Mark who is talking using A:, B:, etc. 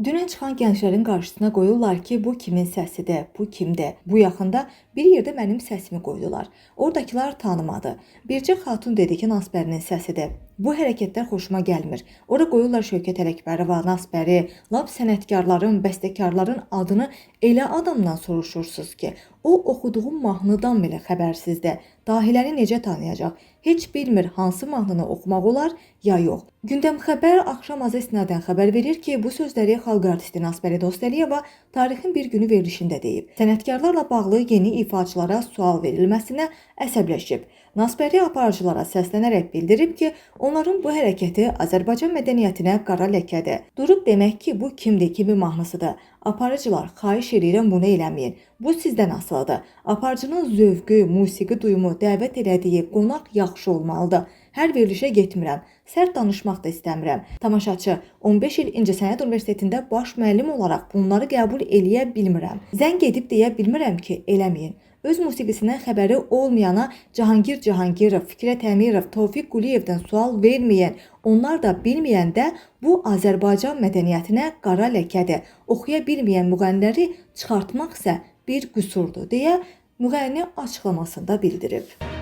A: Dünən çıxan gənclərin qarşısına qoyurlar ki, bu kimin səsidir, bu kimdir. Bu yaxında bir yerdə mənim səsimi qoydular. Oradakılar tanımadı. Bircə xatun dedi ki, Nasbərinin səsidir. Bu hərəkətlər xoşuma gəlmir. Ora qoyurlar Şövkət Ələkbərova, Nasbəri, lap sənətkarların, bəstəkarların adını elə adamdan soruşursunuz ki, o oxuduğu mahnıdan belə xəbərsizdir. Dahiləri necə tanıyacaq? Heç bilmir hansı mahnını oxumaq olar ya yox. Gündəm xəbər axşam azı istinadən xəbər verir ki, bu sözləri xalq artisti Nasbəri Dostəliyeva tarixin bir günü verilişində deyib. Sənətkarlarla bağlı yeni ifaçılara sual verilməsinə əsəbləşib. Nasbəri aparıcılara səslənərək bildirib ki, onların bu hərəkəti Azərbaycan mədəniyyətinə qara ləkədir. Durub demək ki, bu kimdir, kimin mahnısıdır. Aparıcılar, xahiş eləyirəm bunu eləməyin. Bu sizdən asılıdır. Aparıcının zövqü, musiqi duyumu, dəvət elədiyi qonaq yaxşı olmalıdır. Hər verilişə getmirəm. Sərt danışmaq da istəmirəm. Tamaşaçı, 15 il İncəsənət Universitetində baş müəllim olaraq bunları qəbul eləyə bilmirəm. Zəng edib deyə bilmirəm ki, eləməyin. Öz musiqisindən xəbəri olmayana Cahangir Cahangirov, Fikrət Əmirov, Tofiq Quliyevdən sual verməyin. Onlar da bilməyəndə bu Azərbaycan mədəniyyətinə qara ləkədir. Oxuya bilməyən müğənniləri çıxartmaq isə bir qüsurdur deyə müğənni açıqlamasında bildirib.